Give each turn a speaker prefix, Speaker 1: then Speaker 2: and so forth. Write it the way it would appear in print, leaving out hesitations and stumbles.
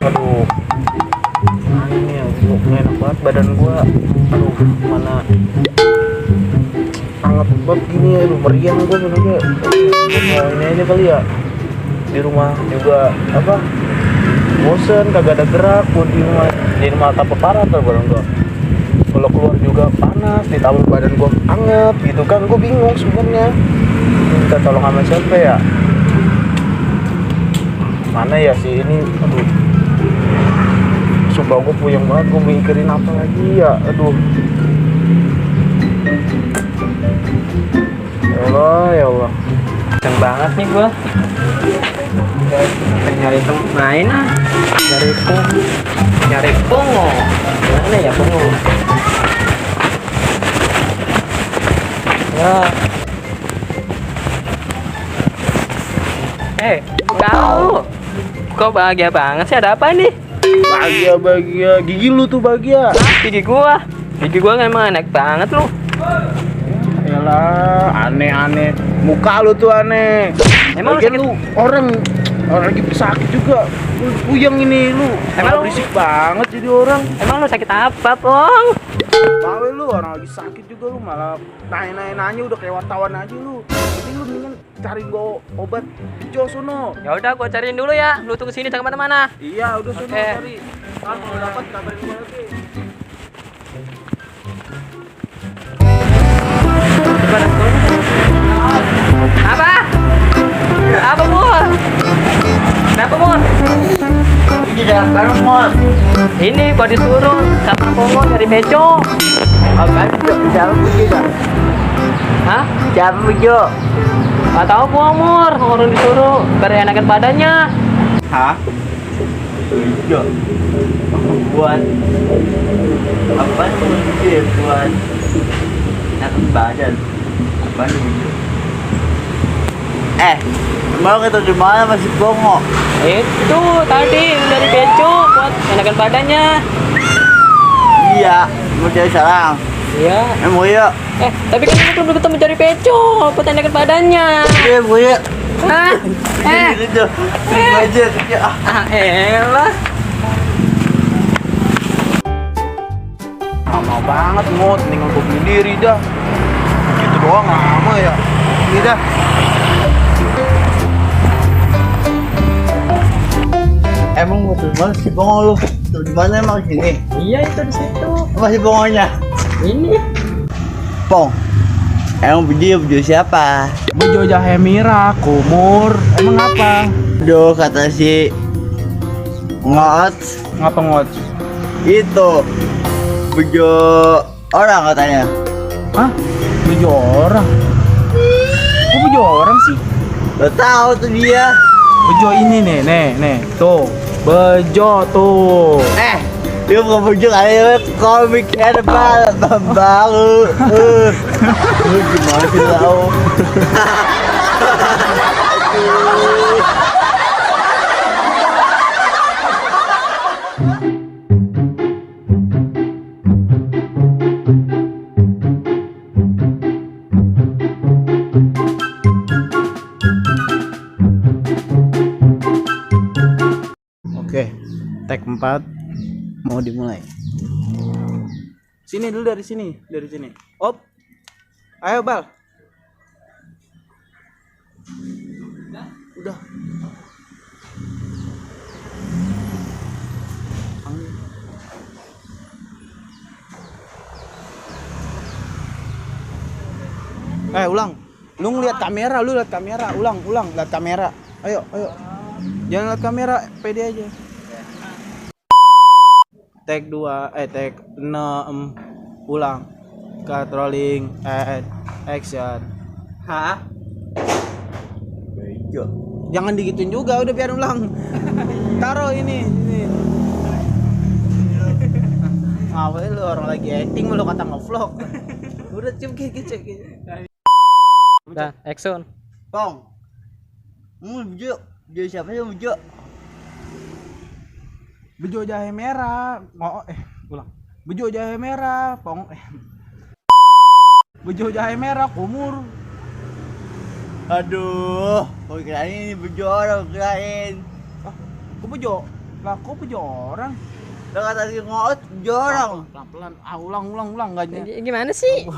Speaker 1: Aduh, ini ya, enak banget badan gua. Aduh, mana hangat banget gini ya, aduh meriang gua bener-bener. Mau ini aja kali ya. Di rumah juga apa? Bosen, kagak ada gerak, gua di rumah tambah parah tuh badan gua. Kalau keluar juga panas, ditambah badan gua anget gitu kan, gua bingung sebenarnya. Minta tolong sama siapa ya? Mana ya sih ini? Aduh, sumpah gue puyeng banget, gue mikirin apa lagi ya. Aduh, ya Allah, ya Allah,
Speaker 2: Kenceng banget nih gua. Nyari tempat main ah. Nyari pongo. Mana ya pongo? Ya. Kau. Kok bahagia banget sih, ada apa nih?
Speaker 1: bahagia gigi lu tuh bahagia.
Speaker 2: Gigi gua emang enak banget lu.
Speaker 1: Yalah, aneh-aneh, muka lu tuh aneh.
Speaker 2: Emang lu
Speaker 1: Lagian
Speaker 2: sakit?
Speaker 1: lu orang lagi sakit juga, lu puyeng ini lu.
Speaker 2: Emang lu
Speaker 1: berisik banget jadi orang.
Speaker 2: Emang lu sakit apa, Pong?
Speaker 1: Tahu lu orang lagi sakit juga lu malah nanya udah kayak wartawan aja lu. Jadi lu mendingan cari gua obat Jo sono.
Speaker 2: Ya udah, gua cariin dulu ya. Lu tunggu sini, jangan kemana-mana.
Speaker 1: Iya, udah sono
Speaker 2: Oke.
Speaker 1: cari. Kalau dapat kabarin gua lagi.
Speaker 2: Apa? Apa, Mur? Kenapa, Mur?
Speaker 1: Ini jalan bareng, Mos.
Speaker 2: Ini gua disuruh sama Pongo dari beco.
Speaker 1: Apaan Jo? Jalan begitu.
Speaker 2: Hah?
Speaker 1: Jalan begitu.
Speaker 2: Gak tau gua, Mur. Orang disuruh biar enakan badannya.
Speaker 1: Hah? Jo. Buat apa tuh buat enakan badan. Apaan itu? Mau kita di mana masih Pongo?
Speaker 2: Itu tadi dari beco buat enakan badannya.
Speaker 1: Iya, mau cari sarang.
Speaker 2: Iya.
Speaker 1: Mau ya?
Speaker 2: Tapi kan ini belum ketemu dari beco buat enakan badannya.
Speaker 1: Iya, mau ya?
Speaker 2: Hah?
Speaker 1: Gitu. Aja.
Speaker 2: Elah.
Speaker 1: Lama banget ngot, tinggal gue berdiri dah. Gitu doang lama ya. Ini dah. Emang mau tuh mana si Pongo lu? Tuh di mana emang sini?
Speaker 2: Iya, itu di situ.
Speaker 1: Apa si Pongonya?
Speaker 2: Ini.
Speaker 1: Pong. Emang video siapa?
Speaker 3: Bejo jahe merah, kumur. Emang apa?
Speaker 1: Duh kata si Ngot
Speaker 3: Ngapa ngot?
Speaker 1: itu video orang katanya.
Speaker 3: Hah? Bejo orang? Kok bejo orang sih?
Speaker 1: Lo tahu tuh dia.
Speaker 3: Bejo ini nih, tuh. Bejo tuh.
Speaker 1: Dia bukan bujuk aja komik herbal baru. Lu gimana sih tahu?
Speaker 3: Oke, tag 4 mau dimulai. Sini dulu, dari sini. Op. Ayo, Bal. Udah. Ulang. Lu ngeliat kamera, Ulang, lihat kamera. Ayo. Jangan lihat kamera, pede aja. Tag 2, tag 6. Ulang. Cut, rolling, action.
Speaker 2: Hah?
Speaker 1: Bejo.
Speaker 3: Jangan digituin juga, udah biar ulang. Taruh ini. Ngapain lu, orang lagi acting lu kata nge-vlog. Udah cek.
Speaker 2: Udah, action.
Speaker 1: Pong. Bejo. Dia siapa sih Bejo?
Speaker 3: Bejo jahe merah. Ulang. Bejo jahe merah, Bejo jahe merah, kumur.
Speaker 1: Aduh, kok kirain ini Bejo orang kirain.
Speaker 3: Kok bejo? Lah kok punya orang?
Speaker 4: Udah kata si ngoot jorang.
Speaker 3: Pelan-pelan. Ah, ulang enggak
Speaker 2: Gimana sih?